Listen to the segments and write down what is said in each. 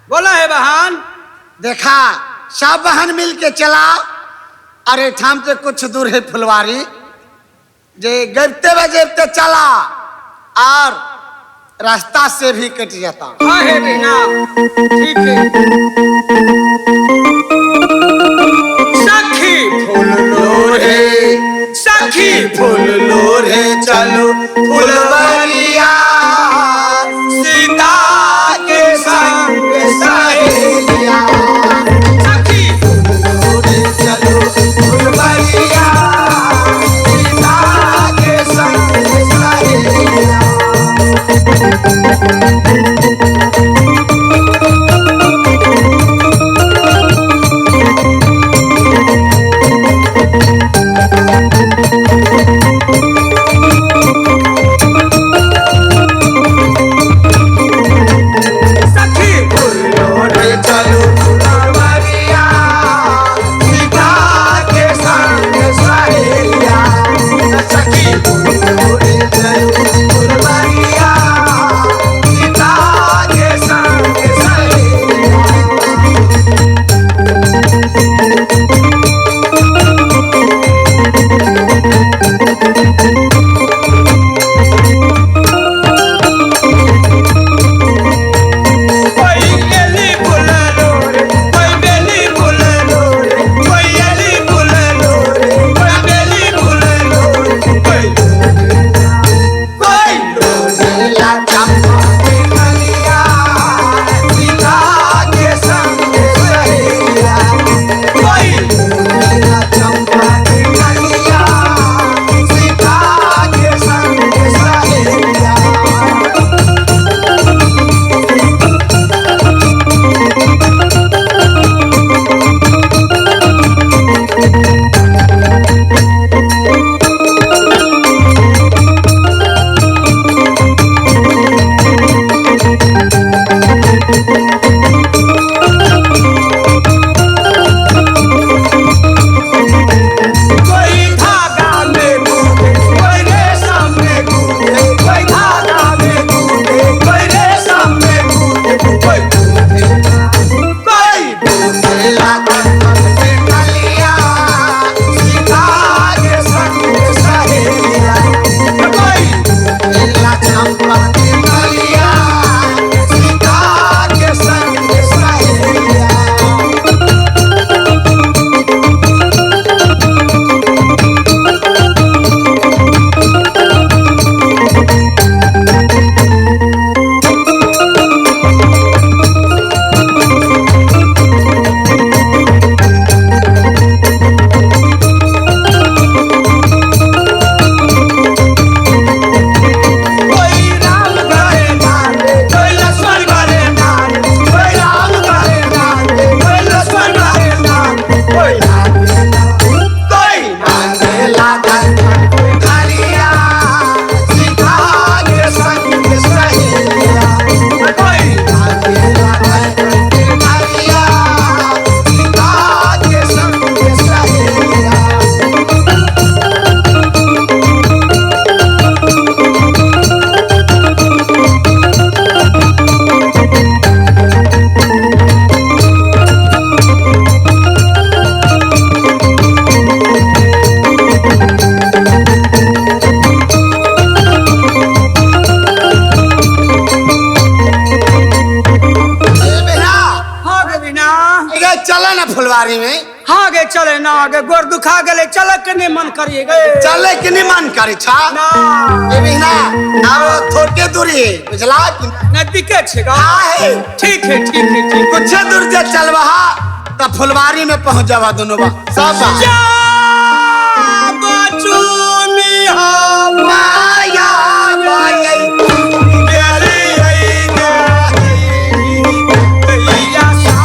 बोला है बहन। देखा सब बहन मिल के चला। अरे ठाम से कुछ दूर है फुलवारी, जे गिरते बजते चला और रास्ता से भी कट जाता। हाँ है बहना, ठीक है। सखी फूल लोरे, सखी फूल लोरे, चलो फुलवरिया सीता के संग सहेलिया। सखी फूल लोरे चलो फुलवरिया सीता के संग सहेलिया। सखी फूल लोरे चलो फुलवरिया सीता के संग सहेलिया। सखी फूल लोरे चलो फुलवरिया सीता के संग सहेलिया। कोई बेली फूल लोरे, कोई बेली फूल लोरे, कोई बेली फूल लोरे, कोई बेली फूल लोरे, कोई कोई लोरेला चंपा के कलिया सीता के संग सहेलिया। कोई लोरेला चंपा के कलिया सीता के संग सहेलिया। कोई धागा में गूंथे, कोई रेशम में गूंथे, कोई धागा में गूंथे, कोई रेशम में गूंथे, कोई कोई गूंथेला कंकड़ से कलिया सीता के संग सहेलिया। कोई गूंथेला चंपा के कलिया सीता के संग सहेलिया। कोई राम करे नारे, कोई लक्ष्मण करे नारे, कोई राम करे नारे, कोई लक्ष्मण करे नारे, कोई कोई नांगेला कलिया सीता के संग सहेलिया। कोई नांगेला कलिया सीता के संग सहेलिया। ए बेटा, हाँ गे बिना। ए चला ना फुलवारी में। हाँ गे चले ना गे, गोर दुखा गेले, चले के नहीं मन करिए गे। चले के नहीं मन करे छा। ना। ए बिना अब थोड़े दूरी है, बुझला कि नजदीके छे गा। हाँ है। ठीक है ठीक है ठीक। कुछ दूर जे चलबहा त फुलवारी में पहुंच जाबा दोनों बा सब बा। जा बचूनी हम माया माया गेली आई गे दैया सा।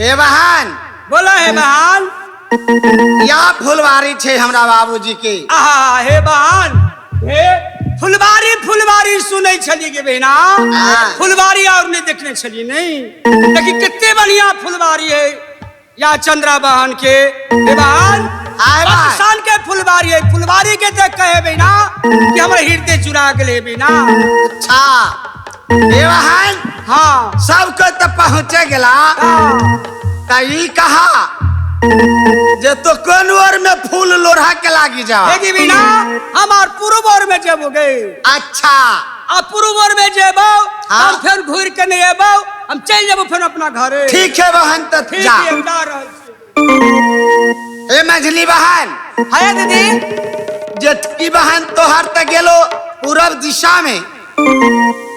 हे बहन। बोला हे बहन। या फुलवारी छे हमरा बाबूजी के। आहा हे बहन, हे फुलवारी फुलवारी सुनै छली के बहिना, फुलवारी और नहीं देखने छली नहीं, लेकिन कितने बढ़िया फुलवारी है या चंद्रा बहन के। हे बहन किसान के फुलवारी है, फुलवारी के देख के बहिना कि हमर हृदय चुरा गेले बहिना। अच्छा हे बहन। हाँ सबको तो पहुँचे गेला त ई कहा जे तो कोन ओर में फूल लोढ़ा के लागी जा। हे बिना हमार पूर्व ओर में जेबो गे। अच्छा आ पूर्व ओर में जेबो। हाँ। हम फिर घूर के नहीं एबो, हम चल जेबो फिर अपना घरे। ठीक है बहन त ठीक जा। है, जा रहल छी। हे मझली बहन। हाय दीदी। जेठकी बहन तोहर त गेलो पूरब दिशा में,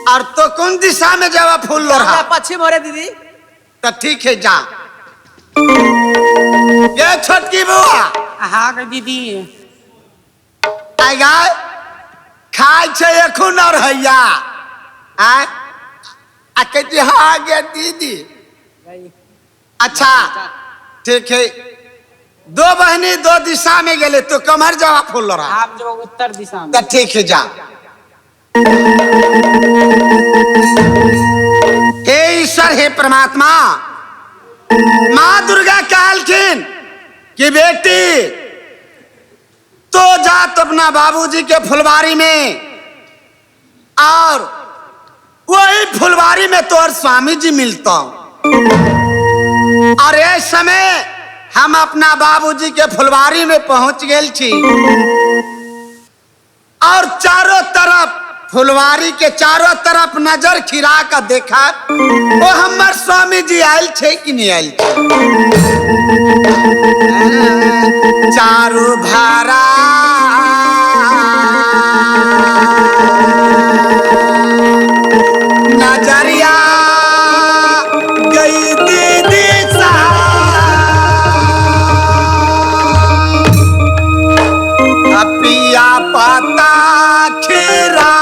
और तो कौन दिशा में जावा फूल लोढ़ा? पश्चिम हो रे दीदी। त ठीक है जा। ये छोटकी बुआ। हाँ दीदी। आय खाय छे एखुन और हैया आय आ कहती हाँ गे दीदी। अच्छा ठीक है, दो बहनी दो दिशा में गेले तो कमर जावा फूल लोढ़ा? आप जो उत्तर दिशा में। त ठीक है जा। हे ईश्वर हे परमात्मा, माँ दुर्गा कहलखिन कि बेटी तो जा तो अपना बाबूजी के फुलवारी में, और वही फुलवारी में तोहर स्वामी जी मिलता। और इस समय हम अपना बाबूजी के फुलवारी में पहुंच गेल छी, और चारों तरफ फुलवारी के चारों तरफ नजर खिरा कर देखा वो हमर स्वामी जी आयल छे कि नहीं आयल छे। चारू भारा नजरिया गई दीदी सा, पिया पता खिरा।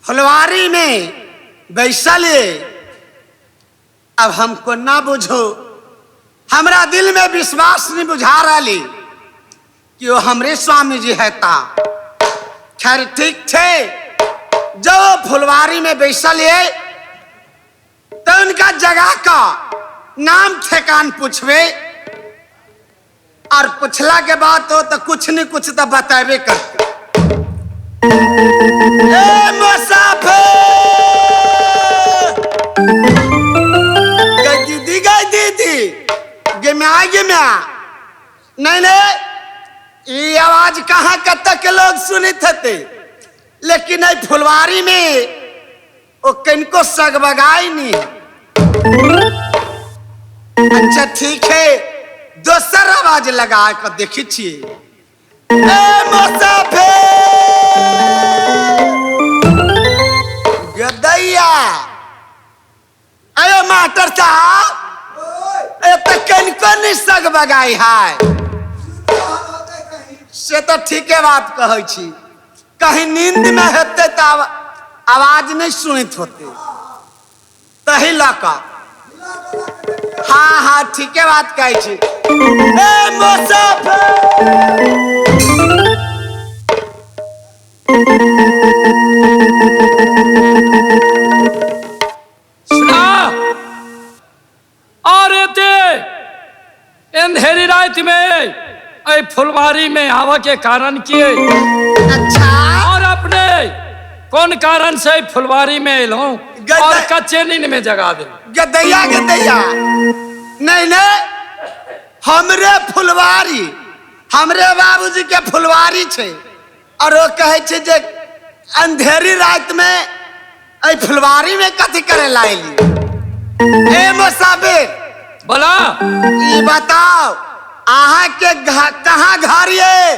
फुलवारी में बैसल, अब हमको ना बुझो, हमरा दिल में विश्वास नहीं बुझा रही कि वो हमरे स्वामी जी है ता। खैर ठीक छे, जब फुलवारी में बैसल ये तो उनका जगह का नाम ठेकान पूछवे और पूछला के बाद तो कुछ न कुछ तो बताबे करते। ए मुसाफिर, गई दीदी गई दीदी, गे म्या गे म्या। नहीं नहीं, ये आवाज कहाँ कत के लोग सुनित हते, लेकिन ए फुलवारी में वो किनको सगबगाई नहीं। अच्छा ठीक है, दोसर आवाज लगा के देखी छिए। ए मुसाफिर गदैया, अरे मास्टर साहब, ए तो किनको नहीं सगबगाई है। से तो ठीके बात कहै छी, कहीं नींद में हेतै तऽ आवाज नहीं सुनित होते तही लऽ कऽ। हाँ हाँ ठीके बात कहै छी। ए मुसाफिर, सुना, और एते अंधेरी रात में ए फुलवारी में आवा के कारण किए? अच्छा, और अपने कौन कारण से फुलवारी में एलहुं और कच्चे नींद में जगा दे? गदैया गदैया, नहीं नहीं, हमरे फुलवारी, हमरे बाबूजी के फुलवारी छे और वो कहे छे जे अंधेरी रात में ए फुलवारी में कथी करे लायली। ए मुसाफिर बोला, ई बताओ अहाँ के कहाँ घर ये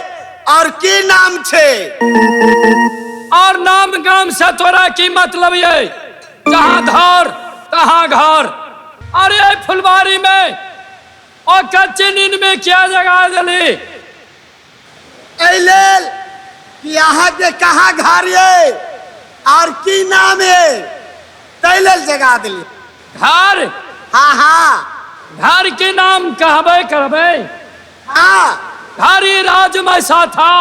और की नाम छे? और नाम गाम से तोरा की मतलब ये? जहाँ धर तहाँ घर। अरे फुलवारी में और कच्ची नींद में क्या जगा दिली? एहि लेल कि अहाँ के कहाँ घर ये और की नाम ये, ताहि लेल जगा दिली। घर? हाँ हाँ। घर के नाम कहबे करबे? हाँ। घर ही राज में सा था।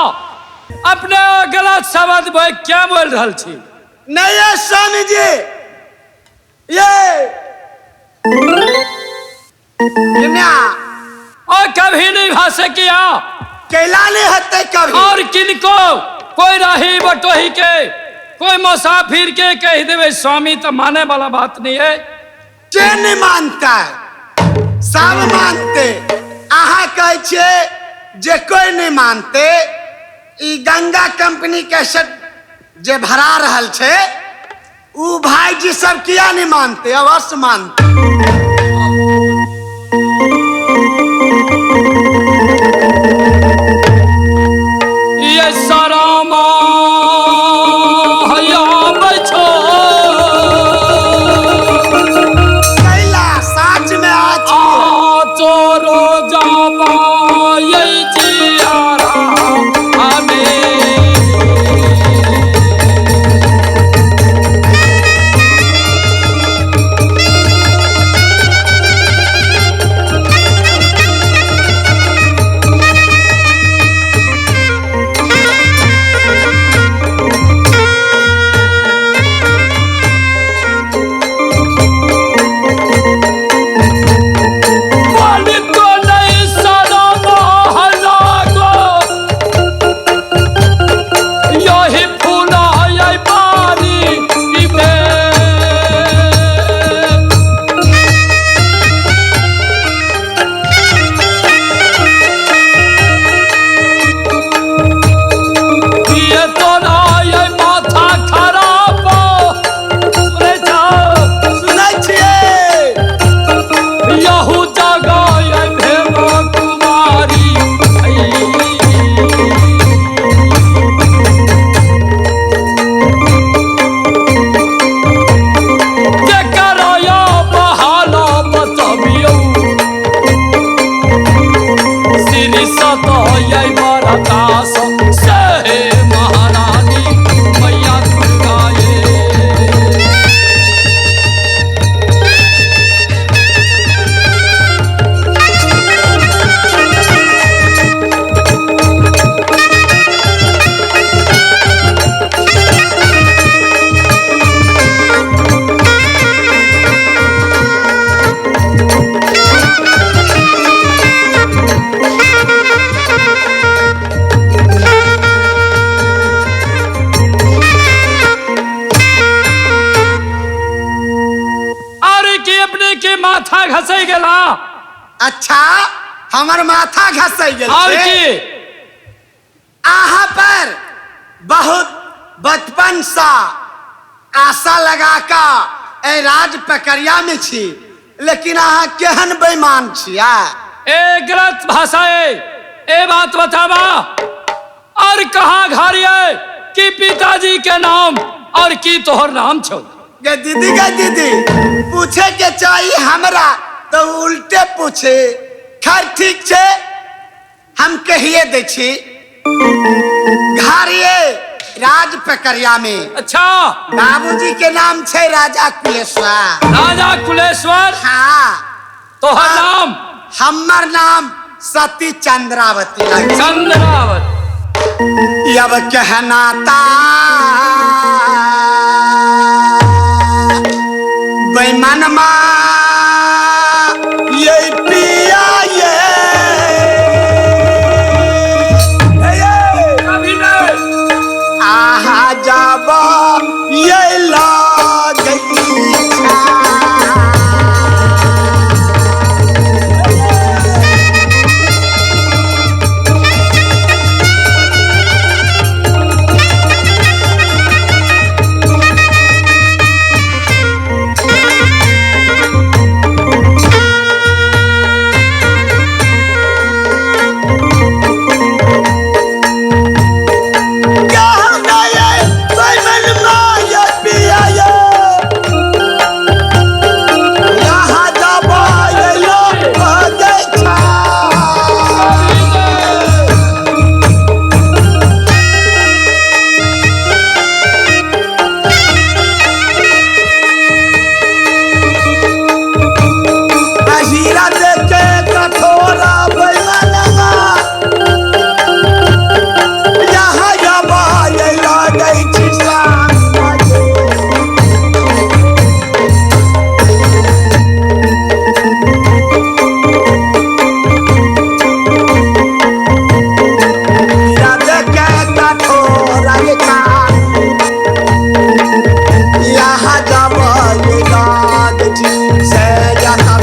अपने गलत शब्द बोल क्या बोल रहल छी? नहीं ये स्वामी जी, ये और कभी नहीं भाषे किया कैला नहीं हते कभी। और किनको कोई राही बटोही के कोई मुसाफिर के कह देवे स्वामी तो माने वाला बात नहीं है। के नहीं मानता है, सब मानते। अहाँ कहै छियै जे कोई नहीं मानते। ई गंगा कंपनी के सेट जे भरा रहल छै उ भाईजी सब किया नहीं मानते? अवश्य मानते। ये सारा कैला साँझ में आज चोरो जाबा ये जियारा हमें। अपने के माथा घसे गेला। अच्छा हमर माथा घसै गेल और छै। की अहाँ पर बहुत बचपन सा आशा लगा कऽ एहि राज प्रक्रिया में छी, लेकिन अहाँ केहन बेईमान छी आ? ए गलत भाषा है, ए बात बतावा और कहाँ घर है कि पिताजी के नाम और की तोहर नाम छो? गे दीदी, गे दीदी, पूछे के चाहिए हमरा तो उल्टे पूछे। खैर ठीक छे, हम कहिए दै छी। घर ये राज प्रक्रिया में। अच्छा। बाबूजी के नाम छे राजा कुलेश्वर। राजा कुलेश्वर। हाँ। तोहर नाम? हमर नाम सती चंद्रावती। चंद्रावती। अब कहना ता बेईमानमा ये पिया ये कभी नहीं। आहा जाब ये लागई। कहना ये बेईमानमा ये पिया ये यहाँ जाब ये लागई। हीरा देखे कठोरा बेईमानमा यहाँ जाब ये लागै छी सामने। हीरा देखे कठोरा ये चाँद। यहाँ जाब ये लागै छी से यहाँ